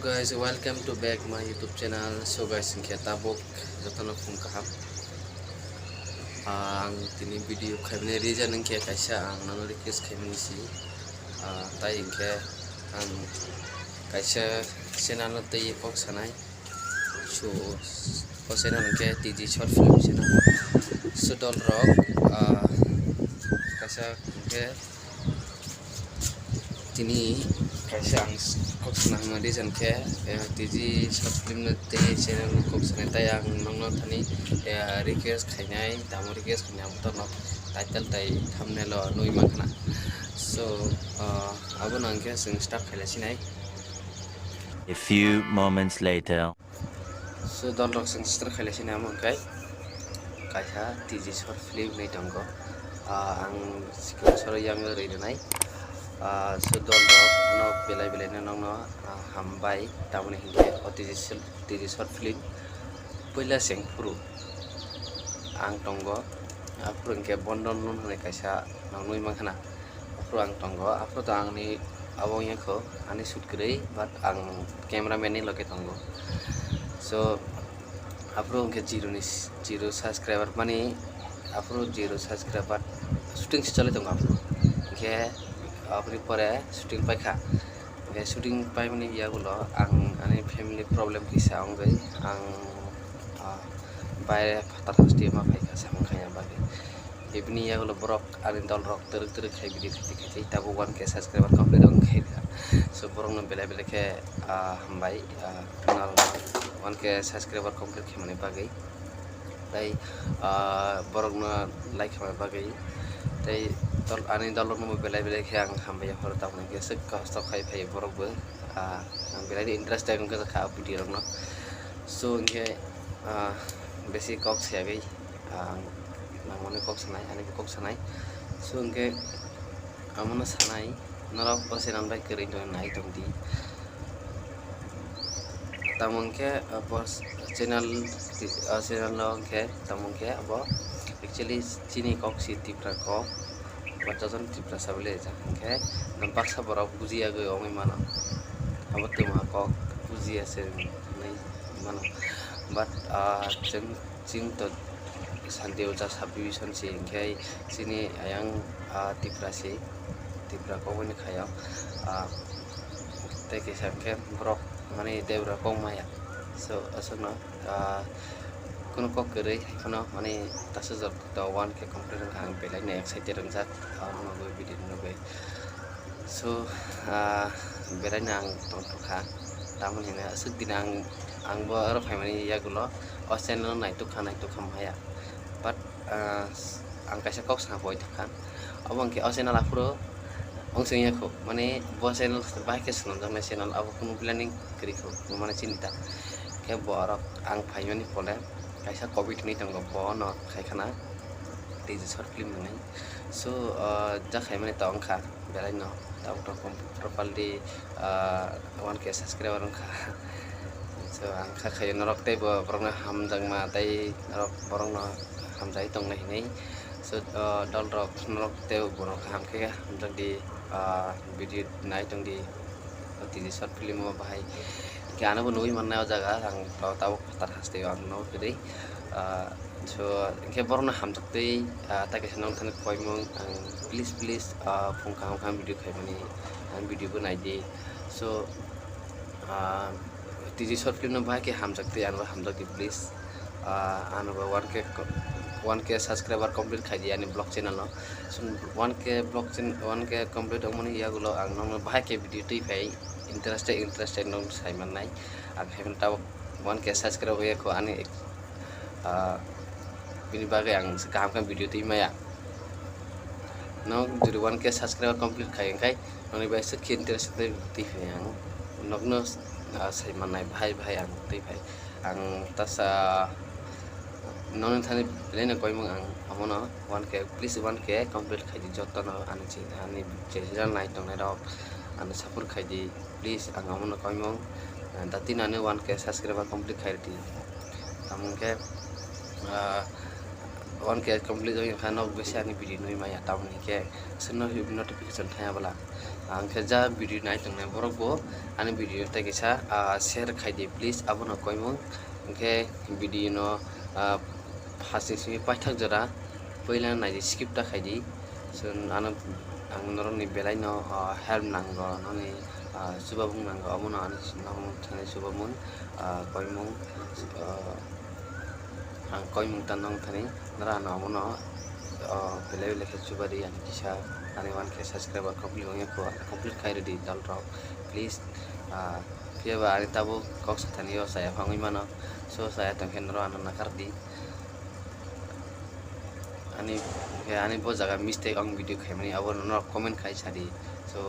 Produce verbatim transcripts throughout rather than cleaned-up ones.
Guys, welcome to back my YouTube channel. So guys, hinkhe tabuk jotono phung kaham. Ah, ang tini video khaimani reason hinkhe kaisa ang nono request khaimani si. Ah, tai hinkhe ang kaisa channel no tei kok sanai. So, o channel hinkhe T G Short Film channel. So, dol rok, ah, kaisa hinkhe tini kaisa ang kok sana hwnma reason khe, eh, T G Short Film no tei channel no kok sanai tai ang nokno thani, eh, request khainai, tamo request khainai ang botorno title tai thumbnail o nugwi mankha na. So, ah, abono hinkhe chwng start khailai sinai. A few moments later. So, dol rok chwng start khailai sinai amo hinkhe kaisa T G Short Film hinwi tongo. Ah, ang sikon soro yang rwi rwnai. Ah, so, dol rok no belai belai no nokno, ah, hambai, tamoni hinkhe o T G Short, T G Short Film puila seng phuru ang tongo. Aphuru hinkhe Bondon Lun hwnwi kaisa nang nugwi mankha na. Aphuru ang tongo, aphuru to angni abo wngya kho, ani shoot kwrwi, but ang cameraman ni loge tongo. So, aphuru hwnkhe zero ni s-, zero subscriber mani, aphuru zero subscriber shooting se choli tongo aphuru. Hinkhe aboni pore shooting paikha. Hinkhe shooting paimani yagulo ang ani family problem kisa wngwi ang, ah, baire phatar hasteo ma phaikha samung khaina bagwi. Ebini yagulo borok ani dol rok twrwk twrwk khai video khaiti khaiti tabuk one K subscriber complete wng khairikha. So borokno belai belai khe, ah, hambai, ah, nal one K subscriber complete khaimani bagwi. Tei, ah, borokno like khaimani bagwi. Tei dol, ani dol rokno belai belai khe ang hambai yapharo tamoni khe swk kosto khai phai borokbo, ah, ang belai interest wngkha kha video rokno. So hinkhe, ah, besi kok sayagwi. Ang nangmani kok sanai, ani kok sanai. So, hwnkhe amono sanai, norok o channel bai kwrwi tongwi nai tongdi. Tamo hwnkhe, uh, bo channel, uh, channel o hwnkhe, tamo hwnkhe abo actually chini kok si Tipra kok, bo jotono Tiprasa bai rijak hwnkhe, baksa borok bujiyagwi wngwi mano. Abo twma kok bujiya se hwnwi mano. But, uh, chwng Chini to Santi Ucha subdivision si, hwnkhe chini ayang, ah, Tipra si, Tipra kok bai khaio, ah, tei kisa hwnkhe borok mani debra kok maya. So, aswkno, ah, kunu kok kwrwi, haiphano mani tasajak to one K complete wngkha, ang belai no excited wngjak, ah, nugwi video nugwi. So, ah, belaino ang tongthokha, tamoni hwnwi aswk dini ang, ang bo oro phaimani yagulo o channel no naitokha, naitokha maya. But, ah, ang kaisa kok sana poi thangkha, obo hwnkhe o channel aphuru wngchang yakho, mane bo channel bahai khe swnamjaknai channel, abo kunu planning kwrwi kho, mane chini ta. Khe borok ang phaimani pole kaisa covid hinwi tongo, bono khaikhana T G short film hinwi. So, ah, ja khaimani ta wngkha. Belai no tabuk tabuk properly, ah, one K subscriber wngkha. So, ang kha khayo norok teibo borokno hamjakma tei norok borokno hamjagwi tongna hinwi. So, ah, dol rok norok teibo borok kaham khe hamjakdi, ah, video nai tongdi. O T G short film o bahai hwnkhe anobo nugwi mannai o jaga ang tabuk phatar hasteo ang no kwrwi, ah, So, hwnkhe borokno hamjaktwi, ah, tai kaisa nongthani koimung ang, please, please, ah, phung kaham kaham video khaimani ang video bo naidi. So, ah, T G short film no bahai khe hamjaktwi, ano hamjakdi, please. Ah, ano bo one K ko-, one K subscriber complete khaidi ani vlog channel no. So, one K vlog chan-, one K complete wngmani yagulo ang nongno bahai khe video twi phai, interested, interested nong sai mannai. Ang khe tabuk one K subscriber wngya kho ani, ah, bini bagwi ang kaham khe video twi maya. Nok jodi one K subscriber complete khai hwnkhe nokni bai swk khe interest twi, twi phai ang nokno, ah, sai mannai bahai bahai ang twi phai. Ang tasa nokni thani belai no koimung ang amono one K, please one K complete khaidi jotono ani chi-, ani channel nai tongnai rok ano support khaidi. Please, ang amono koimung, ah, dati nani one K subscriber complete khairwdi. Tamo hwnkhe, ah, One K complete wngkha nok besi ani video nui maya tamoni khe sino notification thaya bwla. Ang khe ja video nai tongnai borok bo ani video tei kisa share khai di please, abono koimung. Hwnkhe video no phasing simi paithak jora puila nai di, skip ta khai di. So ano ang norok ni belai no help nango, noni chubamung nango, abono ani nokmung thani chubamung koimung. Ang koimung ta nong thani nara ano abono belai belai khe chuba di, ani kisa ani one K subscriber complete wngya kho, complete khai rwdi dol rok please. Phiya ba ani tabuk kok sa thani o chaya phangwi mano, so chaya tong khe norok ano nakardi. Ani ani bo jaga mistake ang video khaimani, abo norok comment khai sadi. So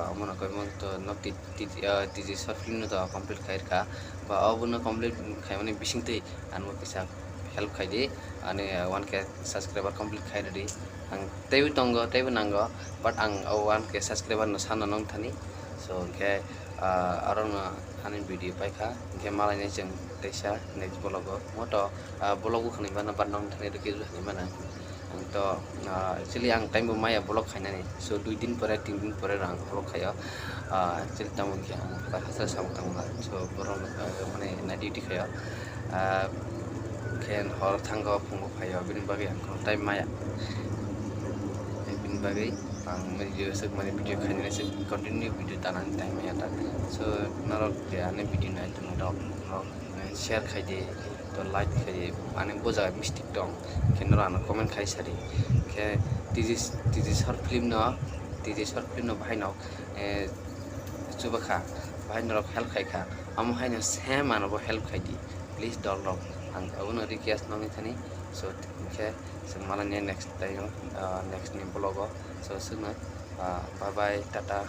abono koimung to nok tiji short film no to complete khai rwkha, ba obono complete khaimani bisingtwi ano kisa help khai di, ani one K subscriber complete khai rwdi. Ang teibo tongo, teibo nango, but ang o one K subscriber no sana nong thani. So hwnkhe arokno ani video paikha, hwnkhe malainai chwng teisa next vlog o moto vlog o khwnwi mano, but nong thani rwkhe rwkhe mano. Ang to actually ang time bo maya vlog khainani, so dui din pore tin din pore ang vlog khaio. Actually tamo khe ang bukhar hachal samung tangma, so borok mane night duty khaio. Khe hor thango phungo phaio, bini bagwi ang kono time maya. Bini bagwi ang video swk mane video khainani se continue video tanani time maya ta. So norok je ani video nai tongmani rok share khai di, to like khai di, ani bo jaga mistake tong khe norok ano comment khai sadi. Khe tiji tiji short film no tiji short film no bahai no chuba kha, bahai norok help khai kha, amo haino same ano bo help khai di please dol rok. Ang abono request nongni thani. So hwnkhe chwng malani next time next ni vlog o, so swkno bye bye, tata.